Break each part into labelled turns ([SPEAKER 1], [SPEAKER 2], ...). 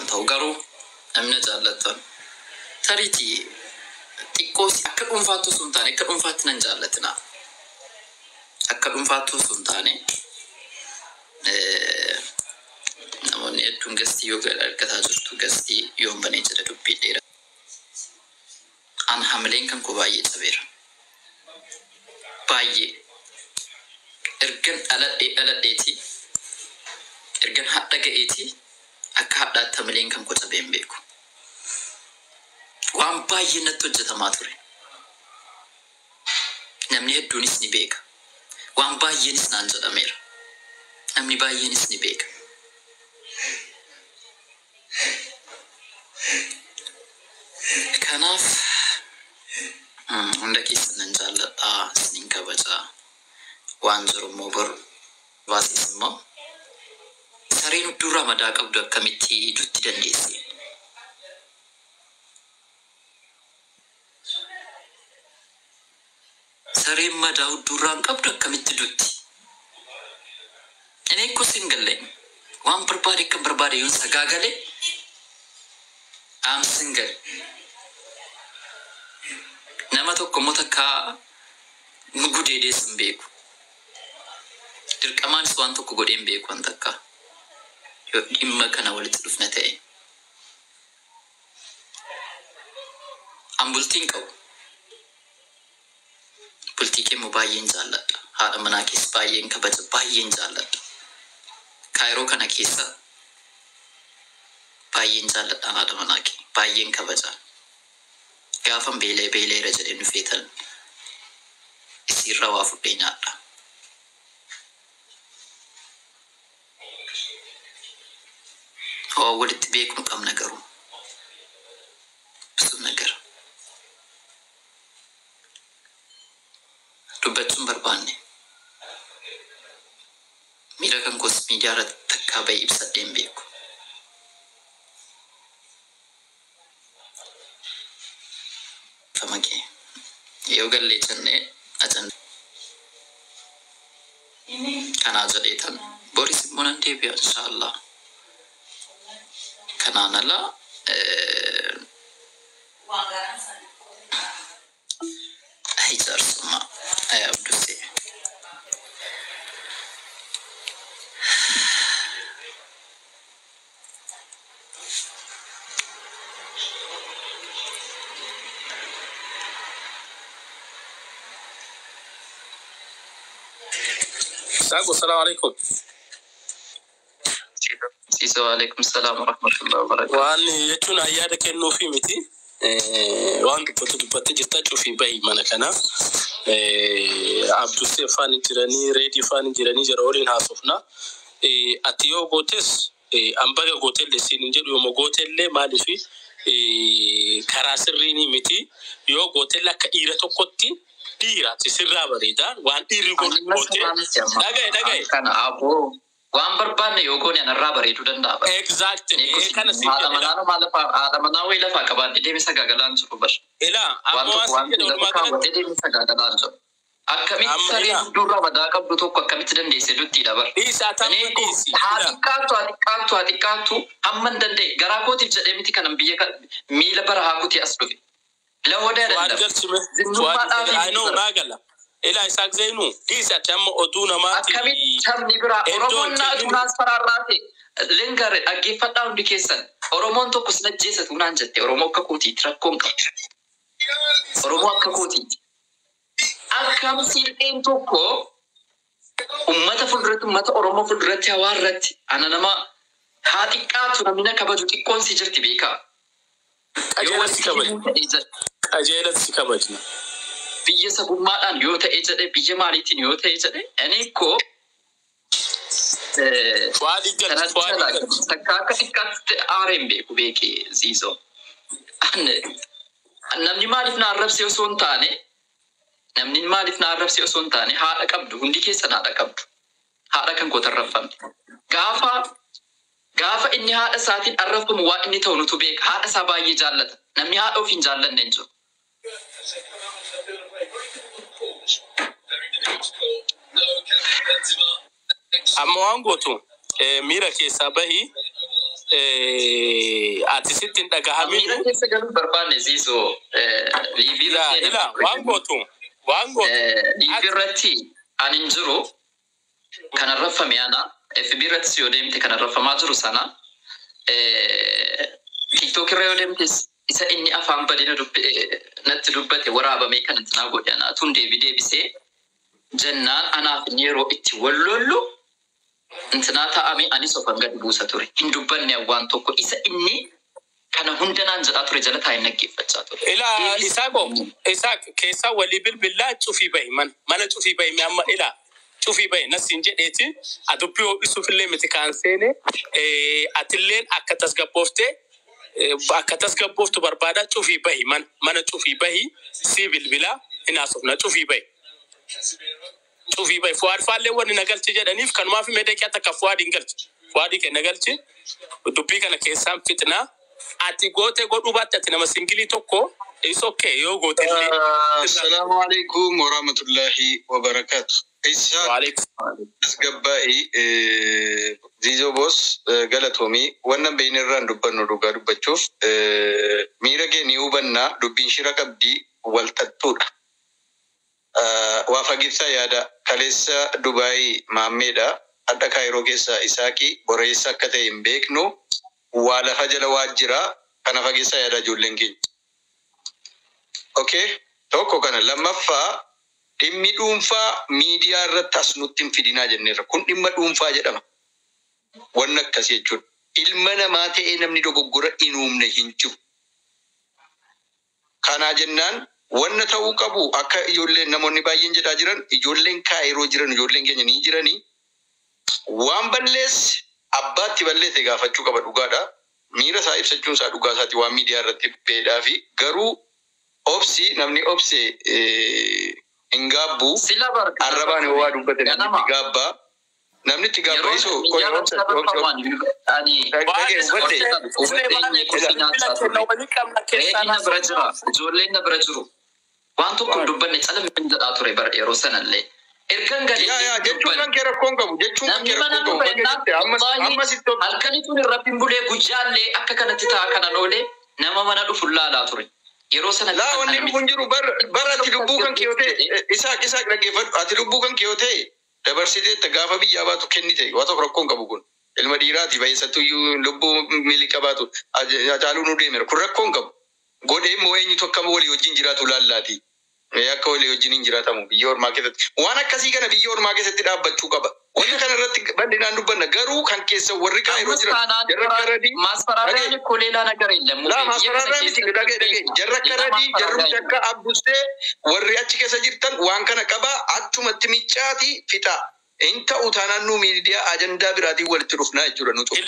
[SPEAKER 1] Ta'u garuu namni na jaallattan tariitii xiqqoo akka dhuunfaatti osoo hin taane, akka dhuunfaatti nan jaallatina. Akka dhuunfaatti osoo hin taane, namoonni hedduun guest yoo argataa jirtu, guest yoon banee jira dubbii dheeraa. An hamileen kan koo baay'ee cabeera. Baay'ee. Ergan dhaladhee dhaladheeti, ergan hadha ga'eeti, akka hadhaatti hamileen kan koo cabee hin beeku. Waan baay'ee natti hojjetamaa ture. Namni hedduunis ni beeka. Waan baay'eenis naan jedhameera. Namni baay'eenis ni beeka. Kanaaf hunda keessan nan jaalladhaa, isinin kabajaa. Waan jiru immoo bar baasis immoo sareen hudduurraa madaa qabdu akkamitti dutti dandeessi? Sareen madaa hudduurraa hin qabdu akkamitti dutti? እኔ እኮ single ነኝ። Waan barbaade kan barbaade yoon sagaagale, I'm single. Nama tokko immoo takkaa gudeedees hin beeku. Dirqamaanis waan tokko godhee hin beeku waan takka. Yoo dhimma kana walitti dhufne ta'e. An bultii hin qabu. Bultii kee immoo baay'een jaalladha. Haadha manaa kees baay'een kabaja, baay'een jaalladha. Kaayiroo kana keessa baay'een jaalladha haadha manaa kee, baay'een kabaja. Gaafan beelee beeleera jedhee dhufeetan isiirra waa fudhee nyaadha. Waa walitti beeknu qabna garuu. ብዙ ነገር dubbachuun barbaanne. Miira kan koos miidiyaa irratti takkaa bahee ibsadhee hin beeku. Fama kee yoo gallee jennee ajan kanaa jedheetan boris immoo nan deebi'a, inshaallah. Kanaan ala ay jaarsummaa, ay Abdusee.
[SPEAKER 2] Saaku, salaamu alaikum.
[SPEAKER 1] Siisoo, alaikum salaam wa rahmatullahi wa barakaatu.
[SPEAKER 2] Waan jechuun yaada kennuufi miti. Waan dubbatu dubbattee jirta, cufii bahi mana kana. Abdusee faan jiranii, Reedii faan jiranii, jara waliin haasofna. Ati yoo gootes an baga gootellee siin hin jedhu, yooma gootellee maaliifi karaa sirriin miti. Yoo gootellee akka dhiira tokkotti dhiira ati sirraa bareeda waan dhiirri godhu gootee dhagaye dhagaye.
[SPEAKER 1] Kana aboo waan barbaanne yoo goone anarraa bareeduu danda'a.
[SPEAKER 2] Exactly. Kana siif
[SPEAKER 1] Haadha
[SPEAKER 2] jedhedha.
[SPEAKER 1] manaa maal lafaa, haadha manaa wayii lafaa qabaadhee deemee sagaagalaan jiru bar.
[SPEAKER 2] Ilaa
[SPEAKER 1] Waan
[SPEAKER 2] amma waan
[SPEAKER 1] tokko waan
[SPEAKER 2] siif jedhe
[SPEAKER 1] lafa
[SPEAKER 2] walumaa galatti
[SPEAKER 1] kaawwatee deemee sagaagalaan jiru. Akkamitti
[SPEAKER 2] amma
[SPEAKER 1] sareen
[SPEAKER 2] ilaa
[SPEAKER 1] hudduurraa madaa qabdu tokko akkamitti dandeessee duttiidha bar.
[SPEAKER 2] Dhiisi ati amma
[SPEAKER 1] Ani
[SPEAKER 2] dhiisi.
[SPEAKER 1] haa
[SPEAKER 2] Ilaa
[SPEAKER 1] xiqqaattu, haa xiqqaattu, haa xiqqaattu, hamma hin danda'e garaa kootiif jedhee miti kanan biyya miila bara haa kutee as dhufe. Lahoda
[SPEAKER 2] Fuwaad
[SPEAKER 1] danda'am.
[SPEAKER 2] galchime. Fuwaad
[SPEAKER 1] Zinnummaadhaaf
[SPEAKER 2] I
[SPEAKER 1] miti
[SPEAKER 2] know
[SPEAKER 1] bara.
[SPEAKER 2] naa gala. Ilaa Isaaq Zeenuu, dhiisi ati amma oduu namaati
[SPEAKER 1] Akkamitti sabni biraa
[SPEAKER 2] iddoo
[SPEAKER 1] Oromoon
[SPEAKER 2] hin
[SPEAKER 1] naa
[SPEAKER 2] kennin.
[SPEAKER 1] tunaas faraarraa ta'e lingare dhaggeeffadhaa hundi keessan. Oromoon tokko sin ajjeesa tunaan jette, Oromoo akka kootiiti rakkoon qabu. Oromoo akka kootiiti. Akkam sil'een tokko ummata fuulduratti, ummata Oromoo fuulduratti, hawaa irratti ana nama haa xiqqaatu namni na kabaju xiqqoon si jirti beekaa. Yoo
[SPEAKER 2] Qajeelatti
[SPEAKER 1] walitti
[SPEAKER 2] kabajna.
[SPEAKER 1] himuu ta'e jedhe,
[SPEAKER 2] Qajeelatti si kabajna.
[SPEAKER 1] Biyya sabummaadhaan yoo ta'e jedhe, biyya maaliitiin yoo ta'e jedhe, ani koo
[SPEAKER 2] Fuwaad galchi.
[SPEAKER 1] kanatti
[SPEAKER 2] Fuwaad galchi.
[SPEAKER 1] Takka akka xiqqaatti aaree hin beeku beekee ziizoo. Namni maaliif na arrabse osoo hin taane, namni maaliif na arrabse osoo hin taane, haadha qabdu, hundi keessan haadha qabdu. Haadha kan koo tarraffamte. Gaafa inni haadha isaatiin arrabfamu waan inni ta'u nutu beeka. Haadha isaa baay'ee jaallata. Namni haadha ofii hin jaallanne hin jiru.
[SPEAKER 2] Amma waan gootu miira keessaa bahi. Ati sitti hin
[SPEAKER 1] Miira
[SPEAKER 2] dhagahaminu.
[SPEAKER 1] keessa galuu barbaanne siisoo liivii
[SPEAKER 2] Ila
[SPEAKER 1] irratti
[SPEAKER 2] ila waan gootu waan gootu.
[SPEAKER 1] Liivii irratti ani hin jiru kan arrafame ana FB irrattis yoo deemte kan arrafamaa jiru sana TikTok irra yoo deemtes isa inni afaan badina natti dubbate waraabamee kan intinaa godhe ana tun deebi deebisee jennaan anaaf inni yeroo itti wal lollu intinaa ta'ame anis ofan gadi buusa ture hin dubbanne waan tokko isa inni kana hunda naan jedhaa ture jala taa'ee naggeeffachaa ture.
[SPEAKER 2] Ila Isaaqo Isaaq keessaa walii bilbilaa cufii bahi mana cufii bahi mi amma ila cufii bahi nasiin jedheeti adubbii ho'isuuf illee miti kaan seene atilleen akka tasgabbooftee akka tasgabbooftu barbaada cufii bahi mana cufii bahi si bilbilaa hin haasofna cufii bahi. Cufii bahi Fuwaad faallee wanni na galchi jedhaniif kanumaaf mee daqiiqaa takka Fuwaad hin galchi. Fuwaadii kenna galchi dubbii kana keessaan fixnaa. Ati goote godhuu baatte ati nama singilii tokko is okay yoo goote illee.
[SPEAKER 3] Assalaamu alaikum warahmatullahi wabarakatuh. Isa
[SPEAKER 2] Waalaikum.
[SPEAKER 3] tasgabbaa'ii Ziizoo Boos galatoomii wannan beeyna irraan dubbannu dhugaa dubbachuuf miira kee ni hubannaa dubbiin shira qabdii wal taxxuudha. Waa fagibsaa yaada kaleessa Dubaayii maammeedha. Hadha Kaayiroo keessa Isaaqii boreessa akka ta'e hin beeknu waa lafa jala waa jira kana fageessaa yaada ijoolleen keenya. Okay, tokko kana lammaffaa dhimmi dhuunfaa miidiyaa irratti as nutti hin fidinaa jenneerra. Kun dhimma dhuunfaa jedhama. Wanni akkasii jechuudha. Ilma namaa ta'ee namni dogoggora hin uumne hin jiru. Kanaa jennaan wanna ta'uu qabu akka ijoolleen namoonni baay'een jedhaa jiran ijoolleen Kaayiroo jiran ijoolleen keenya ni jiranii waan balleesse abbaatti balleesse gaafachuu qaba dhugaadha. Miira isaa ibsachuun isaa dhugaa isaati waan miidiyaa irratti beedhaa fi garuu obsi namni obse hin gaabbu.
[SPEAKER 1] Sila bar
[SPEAKER 3] Arrabaan yoo waa dubbate namni
[SPEAKER 1] ganama
[SPEAKER 3] itti gaabbaa. Namni itti gaabbaa
[SPEAKER 1] yeroo
[SPEAKER 3] isoo
[SPEAKER 1] miidiyaa irratti arrafamu ani
[SPEAKER 3] dhagee hubatte.
[SPEAKER 1] hubattee kursi nyaachaa ture. Reetiin na bira jira, ijoolleen na bira jiru. Waan tokko hin dubbanne calamni jedhaa ture bara yeroo sanallee. Ergan galee
[SPEAKER 3] Yaa yaa
[SPEAKER 1] hin
[SPEAKER 3] jechuun
[SPEAKER 1] dubbanne.
[SPEAKER 3] kan kee rakkoon qabu jechuun kan
[SPEAKER 1] Namni
[SPEAKER 3] kee
[SPEAKER 1] mana
[SPEAKER 3] rakkoon qabu
[SPEAKER 1] dhufe
[SPEAKER 3] bakka jette ammas
[SPEAKER 1] wallaahi
[SPEAKER 3] ammas itti
[SPEAKER 1] halkanitu hin rabbin bulee guyyaallee akka kanatti ta'a kanan oolee nama mana dhufu laalaa ture. Yeroo sanatti
[SPEAKER 3] Laa
[SPEAKER 1] kan
[SPEAKER 3] wanni
[SPEAKER 1] ana
[SPEAKER 3] dhufu hin jiru bar ati lubbuu kan kee yoo ta'e Isaaq Isaaq dhaggeeffadhu ati lubbuu kan kee yoo ta'e dabarsiteetta gaafa biyyaa baatu kennite waa tokko rakkoon qabu kun ilma dhiiraati baay'isattu iyyuu lubbuu miili qabaatu Hacaaluu nu deemera kun rakkoon qabu godhee immoo eenyutu akka walii wajjin jiraatu laallaati akka walii wajjin hin jiraatamu biyya ormaa keessatti waan akkasii kana biyya ormaa keessatti dhaabbachuu qaba wanni kana irratti bal'inaan dubbanna garuu kan keessa warri Kaayiroo
[SPEAKER 1] Ammas
[SPEAKER 3] jiran
[SPEAKER 1] taanaan
[SPEAKER 3] jarra akka radii
[SPEAKER 1] ማስፈራሪያን
[SPEAKER 3] dhagee
[SPEAKER 1] እኮ ሌላ ነገር የለም። ሙቤ
[SPEAKER 3] Laa
[SPEAKER 1] biyya kana
[SPEAKER 3] maasfaraarraa miti
[SPEAKER 1] keessatti
[SPEAKER 3] dhagee dhagee
[SPEAKER 1] beekna.
[SPEAKER 3] jarra akka
[SPEAKER 1] ሌላ
[SPEAKER 3] radii
[SPEAKER 1] ማስፈራሪያ
[SPEAKER 3] jarrumti
[SPEAKER 1] የለም።
[SPEAKER 3] akka abdustee warri achi keessa jirtan waan kana qabaa achumatti miccaatii fixaa. Hin ta'u taanaan nu miidiyaa ajandaa biraatiin walitti dhufnaa jechuudha nu
[SPEAKER 2] Ila
[SPEAKER 3] cufti.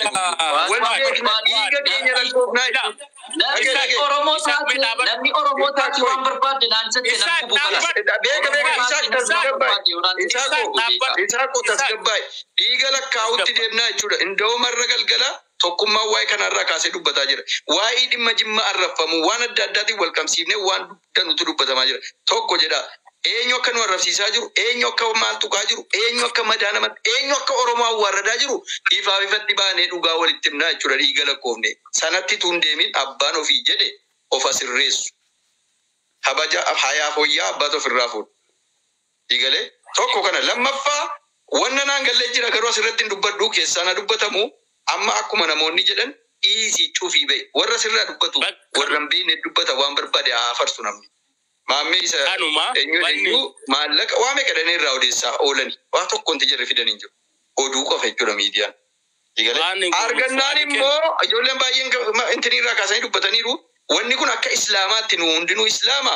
[SPEAKER 3] Wal
[SPEAKER 1] Waan
[SPEAKER 3] beekna
[SPEAKER 1] barbaadu
[SPEAKER 3] dhiiga keenya
[SPEAKER 1] namni
[SPEAKER 3] lakkoofnaa
[SPEAKER 2] ila
[SPEAKER 3] jechuudha.
[SPEAKER 1] namni
[SPEAKER 3] Dhagee dhagee.
[SPEAKER 1] Oromoo
[SPEAKER 2] Isaaq
[SPEAKER 1] taate
[SPEAKER 2] mee dhaabadhu.
[SPEAKER 1] namni Oromoo
[SPEAKER 3] Isaaq
[SPEAKER 1] taate
[SPEAKER 3] qoy.
[SPEAKER 1] waan barbaadde naan jette nan
[SPEAKER 2] Isaaq
[SPEAKER 1] gubu balas.
[SPEAKER 2] dhaabbadhu.
[SPEAKER 3] Beeka
[SPEAKER 1] Oromoo
[SPEAKER 3] beeka
[SPEAKER 1] taate
[SPEAKER 3] Isaaq
[SPEAKER 1] namni waan
[SPEAKER 3] tasgabbaa'e.
[SPEAKER 1] barbaadde yoo naan jette
[SPEAKER 3] Isaaqoo
[SPEAKER 1] nan gubu beeka.
[SPEAKER 2] Dhaabbadhu.
[SPEAKER 3] Isaaqoo
[SPEAKER 2] Isaaq
[SPEAKER 3] tasgabbaa'e. Dhiiga lakkaa'utti
[SPEAKER 2] tasgabbaa'e.
[SPEAKER 3] deemnaa jechuudha. Indoo marra galgala tokkummaan waa'ee kanarraa kaasee dubbataa jira. Waa'ee dhimma jimma arraffamu waan adda addaatiin wal qabsiifnee waan danuutu dubbatamaa jira. Tokko jedha. Eenyu akka nu arrabsiisaa jiru, eenyu akka maal tuqaa jiru, eenyu akka madaa namatti, eenyu akka Oromoo awwaarradaa jiru ifaaf ifatti baanee dhugaa walitti himnaa jechuudha dhiiga lakkoofne. Sanatti tun deemin abbaan ofii jedhe of asirreessu. Kabaja hayaa fooyyaa abbaatu ofirraa fuudha. Dhiigalee tokko kana lammaffaa wanna naan gallee jira garuu asirratti hin dubbadhu keessaa na dubbatamu amma akkuma namoonni jedhan dhiisii cufii ba'e warra sirraa dubbatu
[SPEAKER 2] Bakka
[SPEAKER 3] warra hin beekne dubbata waan barbaade haa farsu namni. Maammee isa
[SPEAKER 2] kanuma
[SPEAKER 3] eenyu
[SPEAKER 2] wanni
[SPEAKER 3] eenyu maallaqa waa meeqa dhanii irraa odeessaa oolani waa tokko wanti jarri fidan hin jiru. Oduu qofa jechuudha miidiyaan. Dhiigalee
[SPEAKER 2] waan hin goonu
[SPEAKER 3] argannaan
[SPEAKER 2] Fuwaadi kenna.
[SPEAKER 3] immoo ijoolleen baay'een intini irraa kaasanii dubbataniiru. Wanni kun akka islaamaatti nu hundinuu islaama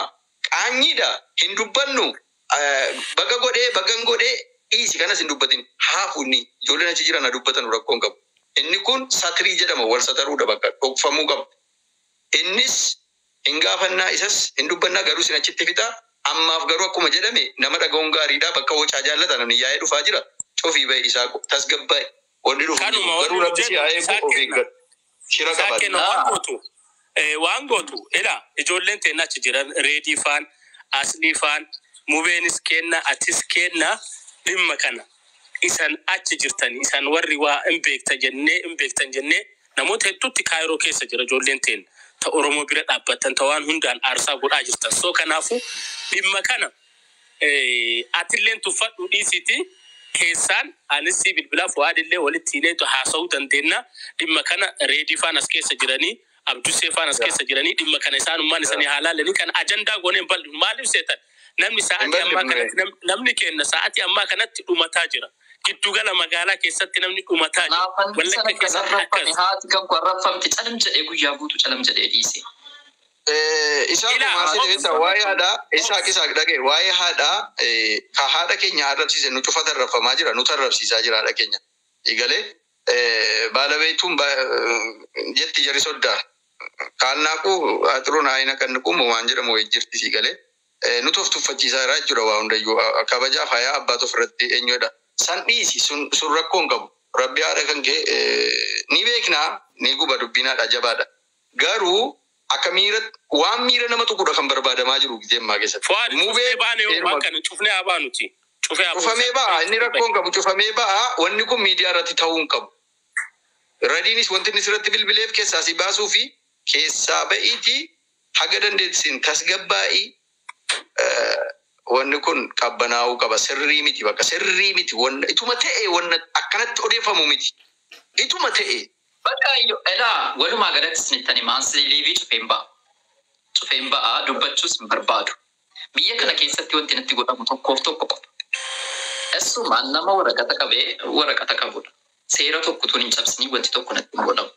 [SPEAKER 3] qaanyiidha hin dubbannu baga godhee bagan godhee dhiisi kanas hin dubbatin haafu inni ijoolleen achi jiran haa dubbatan rakkoon qabu. Inni kun satirii jedhama wal sataruudha bakka dhokfamuu qaba. Innis hin gaafannaa isas hin dubbannaa garuu isin achitti fixaa ammaaf garuu akkuma jedhame nama dhaga'uun gaariidha bakka wocaa jaallata namni yaa'ee dhufaa jira cofii ba'e isaa tasgabbaa'e wanni dhufu hin jiru
[SPEAKER 2] Kanuma wanni
[SPEAKER 3] garuu
[SPEAKER 2] nu
[SPEAKER 3] rabbi si
[SPEAKER 2] jennu
[SPEAKER 3] haa eegu
[SPEAKER 2] Isaaq
[SPEAKER 3] of
[SPEAKER 2] kenna.
[SPEAKER 3] eeggadhu shira
[SPEAKER 2] Isaaq
[SPEAKER 3] qabaate.
[SPEAKER 2] kenna waan gootu. Waan gootu ila ijoolleen teenna achi jiran reedii faan aslii faan mubeenis kenna atis kenna dhimma kana isan achi jirtani isan warri waa hin beektan jennee hin beektan jennee Namoota hedduutti Kaayiroo keessa jira ijoolleen teen ta Oromoo bira dhaabbatan ta waan hundaan aarsaa godhaa jirtan. So kanaafuu dhimma kana atilleen tuffadhu dhiisiti keessaan anis si bilbilaa Fu'aadillee walitti hiineetu haasa'uu dandeenya. Dhimma kana Reedii faan as keessa jiranii, Abdusee faan as keessa jiranii, dhimma kana isaanummaan isanii haa laalanii kan ajandaa goonee hin bal'inu. Maaliif seetan? Namni
[SPEAKER 3] Hin
[SPEAKER 2] sa'aatii ammaa
[SPEAKER 3] bal'ifne.
[SPEAKER 2] kanatti namni kenna sa'aatii ammaa kanatti dhumataa jira. Giddugala magaalaa keessatti namni dhumataa jira.
[SPEAKER 1] Kanaafan
[SPEAKER 2] Wallagga
[SPEAKER 1] sana kan
[SPEAKER 2] keessatti
[SPEAKER 1] arrafame
[SPEAKER 2] akkas.
[SPEAKER 1] haati kan koo arrafamte calam jedhee guyyaa guutuu calam jedhee dhiise.
[SPEAKER 3] Isaaq
[SPEAKER 2] Ilaa
[SPEAKER 3] maasii
[SPEAKER 2] obsi
[SPEAKER 3] deebisa waa'ee haadhaa Isaaq Isaaq dhagaye waa'ee haadhaa ka haadha keenya arrabsiise nu cufa tarrafamaa jira nu tarrabsiisaa jira haadha keenya. Igalee baalabeetuun jetti jari soddaa kaalnaaquu axuruun haayina kan nuqumu waan jedhamu wayii jirti si galee nutu of tuffachiisaa jira jechuudha waa hundayyuu kabajaaf hayaa abbaatu ofirratti eenyudha. San dhiisi sun sun rakkoo hin qabu. Rabbi haadha kan kee ni beeknaa ni guba dubbiin haadha jabaadha. Garuu akka miira waan miira nama tuqudha kan barbaadamaa jiru gizee ammaa keessatti.
[SPEAKER 2] Fu'aad cufnee
[SPEAKER 3] Mubee
[SPEAKER 2] baane yoo
[SPEAKER 3] heeruma
[SPEAKER 2] waan kana cufnee haa baanuti. Cufee haa
[SPEAKER 3] cufamee ba'a inni rakkoo hin qabu cufamee ba'a wanni kun miidiyaa irratti ta'uu hin qabu. Radiinis wanti inni sirratti bilbileef keessaa si baasuu fi keessaa ba'iitii haga dandeettiin tasgabbaa'ii wanni kun qabbanaa'uu qaba. Sirrii miti bakka sirrii miti wanna ituma ta'e wanna akkanatti odeeffamu miti. Ituma ta'e
[SPEAKER 1] Bakka iyyuu elaa walumaa galatti isinitti himaa liivii cufeen ba'a. Cufeen ba'a dubbachuus hin barbaadu. Biyya kana keessatti wanti natti godhamu tokkoof tokko qofa. Essumaan nama waraqata qabee waraqata qabudha. Seera tokko tun hin cabsinii wanti tokko natti hin godhamu.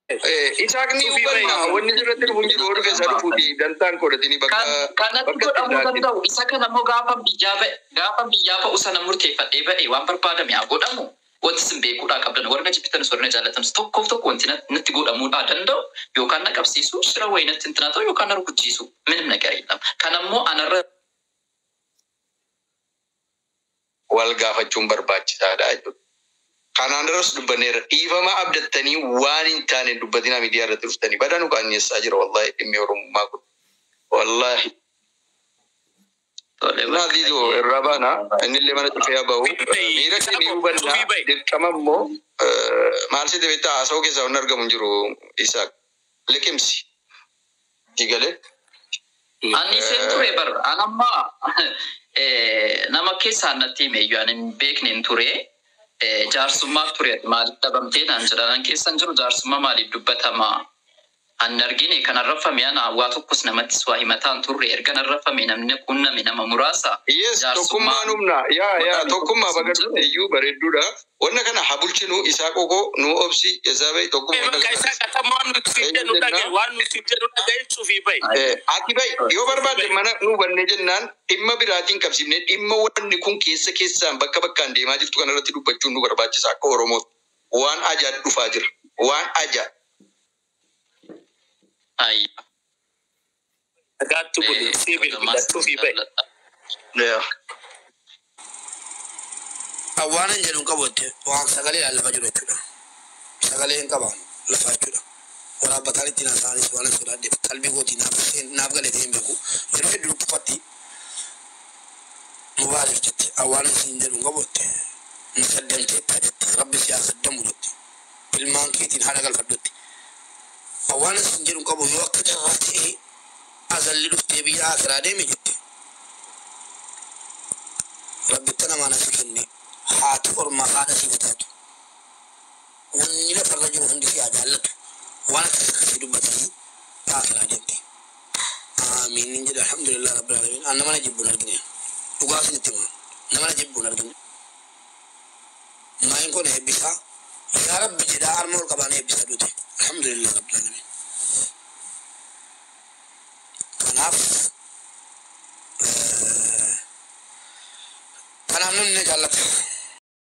[SPEAKER 3] Isaaq ni
[SPEAKER 2] Cufii bahi.
[SPEAKER 3] hubanna wanni sirratti dhufu hin jiru oduu keessaa dhufuuti dantaan godhatini bakka
[SPEAKER 1] Kan kanatti
[SPEAKER 3] bakka itti
[SPEAKER 1] godhamuu
[SPEAKER 3] ilaaltin.
[SPEAKER 1] danda'u isa kana immoo gaafa biyyaa ba'e gaafa biyyaa ba'u sana murteeffadhee ba'e waan barbaadame haa godhamu. Wanti isin beekuudhaa qabdan warra na jibbitanis warra na jaallatanis tokkoof tokko wanti natti godhamuudhaa danda'u yookaan na qabsiisu shira wayii natti hintina ta'u yookaan na rukuchiisu minim ነገር የለም. Kanammoo anarra
[SPEAKER 3] Wal gaafachuun barbaachisaadha jechuudha. Kanaan duras dubbanneerra dhiifama abdattanii waan hin taane dubbatinaa miidiyaa irratti dhuftanii badaa nu qaanyeessaa jira wallaahi dhimmi Oromummaa kun. Wallaahi.
[SPEAKER 1] Tole
[SPEAKER 3] Naa Ziizoo irraa baana innillee mana cufee haa bahu. Miira kee ni hubanna
[SPEAKER 2] Cufii bahi.
[SPEAKER 3] dirqama immoo maal si deebittaa haasa'uu keessaa wanni argamu hin jiru Isaaq. Liqimsi. Digalee.
[SPEAKER 1] Ani isheen ture bar an amma nama keessaa natti hime iyyuu ani hin beekne hin ture. Jaarsummaaf ture ati maaliif dhabamtee naan jedhan an keessan jiru jaarsummaa maaliif dubbatama An argine kan arrafame ana waa tokkos namattis waa himataan turre erga arrafame namni qunname nama muraasa.
[SPEAKER 3] Yes,
[SPEAKER 1] Jaarsummaa
[SPEAKER 3] tokkummaan humna. Yaa yaa
[SPEAKER 1] godhame
[SPEAKER 3] tokkummaa
[SPEAKER 1] tokkos
[SPEAKER 3] baga
[SPEAKER 1] hin jiru.
[SPEAKER 3] dhufte iyyuu bareedduudha. Wanna kana haa bulchinu isaa qoqoo nu obsi isaa bahi tokkummaa
[SPEAKER 2] Bakka
[SPEAKER 3] wanna
[SPEAKER 2] isaa
[SPEAKER 3] kana.
[SPEAKER 2] qatamu waan nuti siif
[SPEAKER 3] Eenyu
[SPEAKER 2] jennu
[SPEAKER 3] jennaa?
[SPEAKER 2] dhagaye waan nuti siif jennu dhagaye cufii bahi.
[SPEAKER 3] Ati bahi yoo
[SPEAKER 2] Cufii
[SPEAKER 3] barbaadde
[SPEAKER 2] bahi.
[SPEAKER 3] mana nu hubannee jennaan dhimma biraatiin qabsiifnee dhimma wanni kun keessa keessaan bakka bakkaan deemaa jirtu kanarratti dubbachuun nu barbaachisa akka Oromootti. Waan ajaa dhufaa jira. Waan ajaa.
[SPEAKER 1] Ayya.
[SPEAKER 2] Nagaatti buli sii bilbila cufii bahi.
[SPEAKER 3] Yaa.
[SPEAKER 4] Waan hin jedhu hin qabu jettee waan sagalee lafa jiru jechuudha. Sagalee hin qaban lafa jechuudha. Waraabbataan ittiin haasa'anis waan hin sodaadheef qalbii kootii naaf galee hin beeku. Yeroo hedduu dhukkubatti mubaarak jette waan hin jedhu hin qabu jette. Ni saddamteetta jette rabbi si haa saddamu jette. Ilmaan keetiin haadha galfadhu jette. Waan hin jedhu hin qabu yoo akka carraa ta'ee azalli dhuftee biyya akiraa deeme jette. Rabbitta namaa na si kenne haati ormaa haadha siif taatu. Wanni lafarra jiru hundi si haa jaallatu. Waan akkas akkasii dubbatanii akiraa deemte. Aamiin nin jedha alhamdulillah rabbil alamin. An nama na jibbuun argine. Dhugaa isinitti hima. Nama na jibbuun argine. Maayin kun eebbisaa. Yaa Rabbi jedhaa harma ol qabaan eebbisa duute. Alhamdulillah rabbil alamin. Kanaaf kanaaf namni na jaallata.